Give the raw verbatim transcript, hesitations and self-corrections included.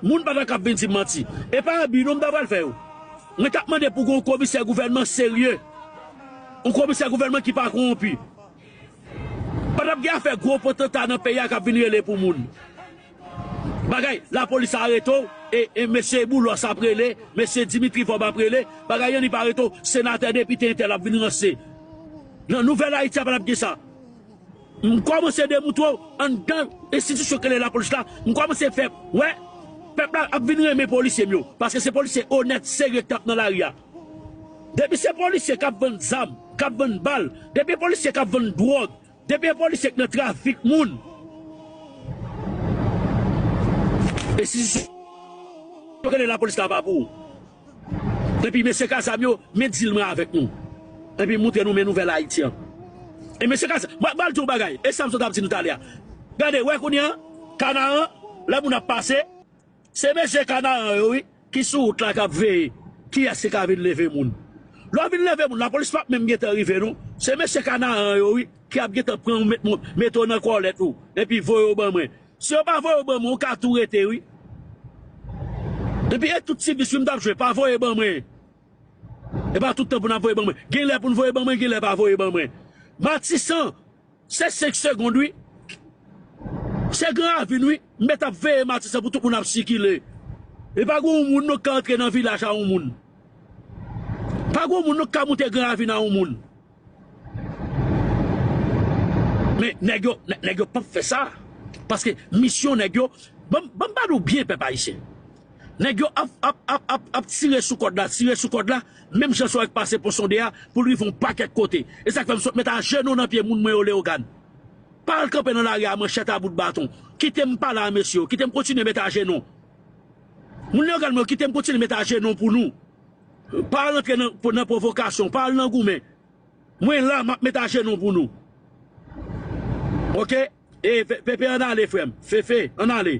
Moun pa ta ka vin di m manti. E pa abi non m ta pral fè yo. Mwen t ap mande pou gen yon komisè gouvènman serye. Yon komisè gouvènman ki pa kowonpi. Pa t ap gen afè gwo potanta nan peyi a k ap vin rele pou moun. Bagay, lapolis arete w, e, e mesye Boulos ap rele, mesye Dimitri Vorbe ap rele, bagay anni pa arete w, senatè, depite, entèl ap vin ranse. Nan Nouvèl Ayiti a pa t ap gen sa. M kòmanse demoutre w anndan enstitisyon k rele lapolis la, m kòmanse fè wè pèp la ap vin renmen polisye m yo, paske se polisye onèt, serye k t ap nan lari a. Depi se polisye k ap vann zam, k ap vann bal, depi polisye k ap vann dwòg, depi e polisye k nan trafik moun, enstitisyon k rele lapolis la pa pou ou. Epi mesye k a zam yo, men dil mwen avèk nou. Epi moutre nou men nouvèl Ayiti an. E mesye k a zam, mwen pral di yon bagay, e sa m sot ap di nou talè a. Gade, wè kounye a, Kanaran, lè moun ap pase, se mesye Kanaran yo, wi, ki sou wout la k ap veye kiyès ki ka vin leve moun. Lè w vin leve moun, lapolis p ap menm gentan rive non. Se mesye Kanaran yo, wi, ki ap gentan pran yon met, mete w nan kòlèt ou, epi voye w ban mwen. Si yo pa voye w ban mwen, ou ka tou rete, wi. Epi e tout ti vis, wi, m t ap jwe, pa voye ban mwen. E pa tout tan pou n ap voye ban mwen. Gen lè pou n voye ban mwen, gen lè pa voye ban mwen. Matisan, se senk segonn, wi. Se Gran Ravin, wi. M mèt ap veye Matisan pou tout moun ap sikile. E pa gen yon moun non k ka antre nan vilaj a yon moun. Pa gen yon moun non k ka moute Gran Ravin a yon moun. Men nèg yo, nè- nèg yo p ap fè sa. Paske misyon nèg yo, ban m- ban m ba nou byen, pèp ayisyen. Nèg yo ap, ap, ap, ap, ap tire sou kòd la, tire sou kòd la, menm jan sa w wè k pase Pon Sonde a, pou l rive yon pakèt kote. E sa k fè m sot met ajenou nan pye moun mwen yo, Leyogàn. Pa al kanpe nan lari a manchèt a bout baton. Kite m pale a mesye yo, kite m kontinye met ajenou. Moun Leyogàn mwen yo, kite m kontinye met ajenou pou nou. Pa al antre nan, nan pwovokasyon, pa al nan goumen. Mwen la, m ap met ajenou pou nou. Oke? E, Pe- Pepe, ann ale, frè m. Fefe, ann ale.